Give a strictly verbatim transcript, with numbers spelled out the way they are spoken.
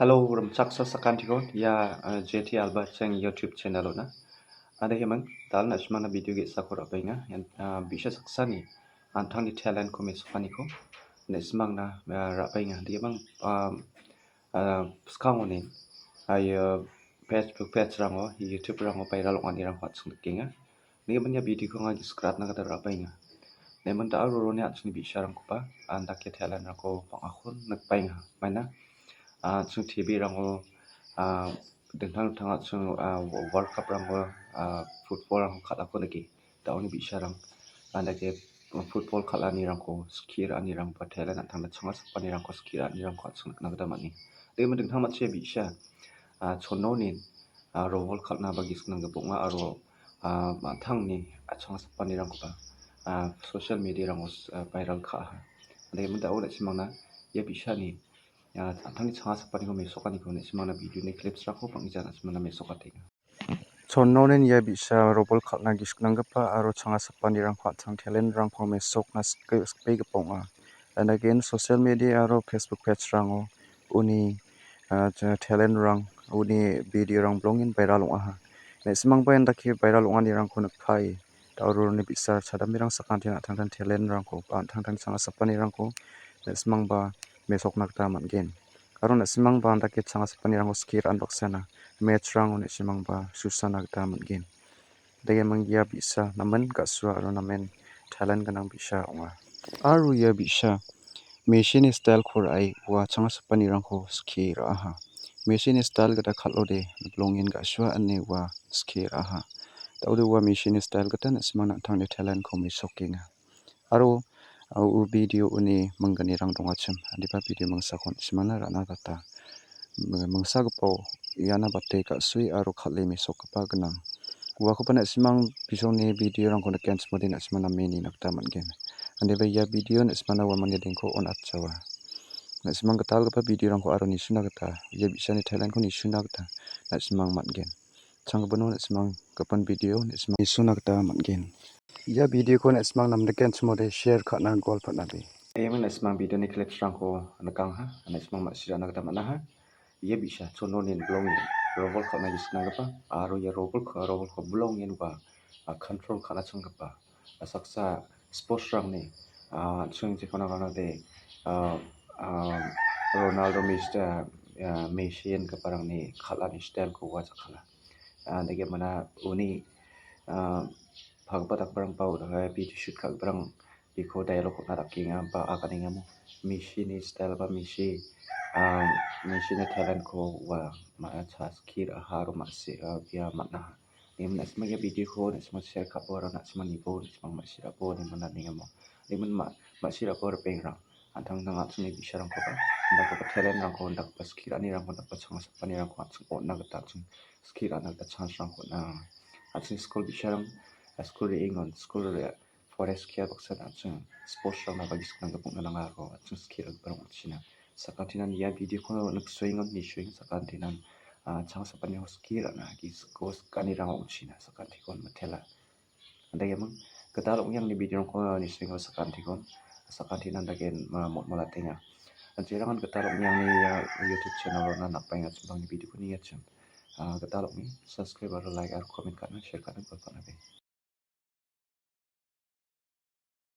Hello, rimchaksa sakantiko ia, ah, J T Albert Cheng YouTube channel-ona. Ade hemang, dal na·simangna video ge·sako ra·baenga. Ian, ah, bi·sa saksani an·tangni talent-ko mesokaniko na·simangna, ah, ra·baenga. Ade hemang, ah, ah, skangoni, ah, ia Facebook page-rango, YouTube-rango viral ong·anirangko an·ching nikenga. Neba ia video-ko anga gisik ra·na gita ra·baenga. Neman da·o roroni an·chingni bi·sarangkoba andake talent-rangko bang·ako nikbaenga. Maina, ah, an·ching T V-rango, ah, dingtang dingtang an·ching, ah, World Cup-rango, ah, football-rangko kal·ako nike. Da·oni bi·sarang andake football kal·anirangko skie ra·anirang ba talent an·tangna changa sapanirangko skie ra·anirangko an·ching nikna gita man·e. Dema dingtang matchi bi·sa, ah, chononi, ah, robol kal·na ba gisik nanggipok ong·a aro, ah, an·tangni, ah, changa sapanirangkoba, ah, social media-rango, ah, viral ka·aha. Ande imin da·o na·simangna ia bi·sani, ah, an·tangni changa sapaniko mesokaniko na·simangna video-ni clips-rangko bang·gija na·simangna mesokatenga. Chonnonin ia bi·sa robol kal·na gisik nanggipa aro changa sapanirangko an·tang talent-rangko mesokna sike-, sikbegipa ong·a. And again, social media aro Facebook page-rango uni, ah, ja-, talent-rang, uni video-rang bilongen viral ong·aha. Na·simangba iandake viral ong·anirangko nikpae, da·o roroni bi·sa chadamirang sakantian an·tangtang talent-rangko ba an·tangtang changa sapanirangko na·simangba mesokna gita man·gen. Aro na·simangba andake changa sapanirangko skie ra·an baksana match-rango na·simangba susana gita man·gen. Degimang ia bi·sa namen ga·sua aro namen talent gnang bi·sa ong·a. Aro ia bi·sa Messi-ni style-ko ra·e ua changa sapanirangko skie ra·aha. Messi-ni style gita kal·ode bilongen ga·sua ine ua skie ra·aha. Da·ode ua Messi-ni style gita na·simang an·tangni talent-ko mesokenga. Aro, ah, u video uni minggnirang dongachim, adiba video mingsako na·simangna ra·na gita, mi-, mingsagipao iana bate ga·sue aro kal·e mesokgipa gnang. Uakoba na·simang bijolni video-rangko nikenchimode na·simang name nina gita man·gen. Andeba ia video na·simangna uamangni dengko on·atjawa. Na·simang gitalgipa video-rangko aro nisuna gita, ia bi·sani talent-ko nisuna gita na·simang man·gen. Changgipino na·simang gipin video na·simang nisuna gita man·gen. Ia video-ko na·simang namnikenchimode share ka·na golponabe. Emen na·simang video-ni clips-rangko nikangaha, na·simang ma·sirana gita man·aha. Ia bi·sa chononi bilongen robol kal·na gisik nanggipa aro ia robol ka-, robolko bilongen ua, a, control ka·na changgipa, a, saksa sports-rangni, a, an·ching jekon aganode, a, a, Ronaldo, Mes-, a, a, Messi ingiparangni kal·ani style-ko ua jakala. A, dake mana uni, a, pagipa dakgiparangba udaga video shoot ka·giparang biko dialogue on·na dakenga ba aganengamo. Messi-ni style ba Messi, a, Messi-ni talent-ko ua ma-, cha skie ra·aha aro ma·si, a, bia man·aha. Nemen na·simang ia video-ko na·simang share ka·bo aro na·simang nibo na·simang ma·sirabo nemen nanengamo. Nemen ma-, ma·sirabo ripengrang. An·tangtang an·chingni bi·sarangkoba, indakgipa talent-rangko, indakgipa skie ra·anirangko, indakgipa changa sapanirangko an·ching on·na gita an·ching skie ra·na gita chance-rangko on·a. An·ching skul bi·sarang, skul re·engon, skul re-, forest care baksa an·ching sports-rangna ba gisik nanggipa ong·na nanga aro an·ching skie ra·giparang ong·china. Sakantinan ia video-ko niksoengon, nisoeng sakantinan, a, changa sapanirangko skie ra·na gisiko sikanirang ong·china sakantikon mitela. Anda iamang gital ong·e angni video-rangko nisoengo sakantikon, sakantinan dagen, a, motmolatenga. Jerangan gital ong·e angni ia YouTube channel-ona napbaenga chimbangni video-ko niachim. A, gital ong·e subscribe aro like aro comment ka·na share ka·na golponabe.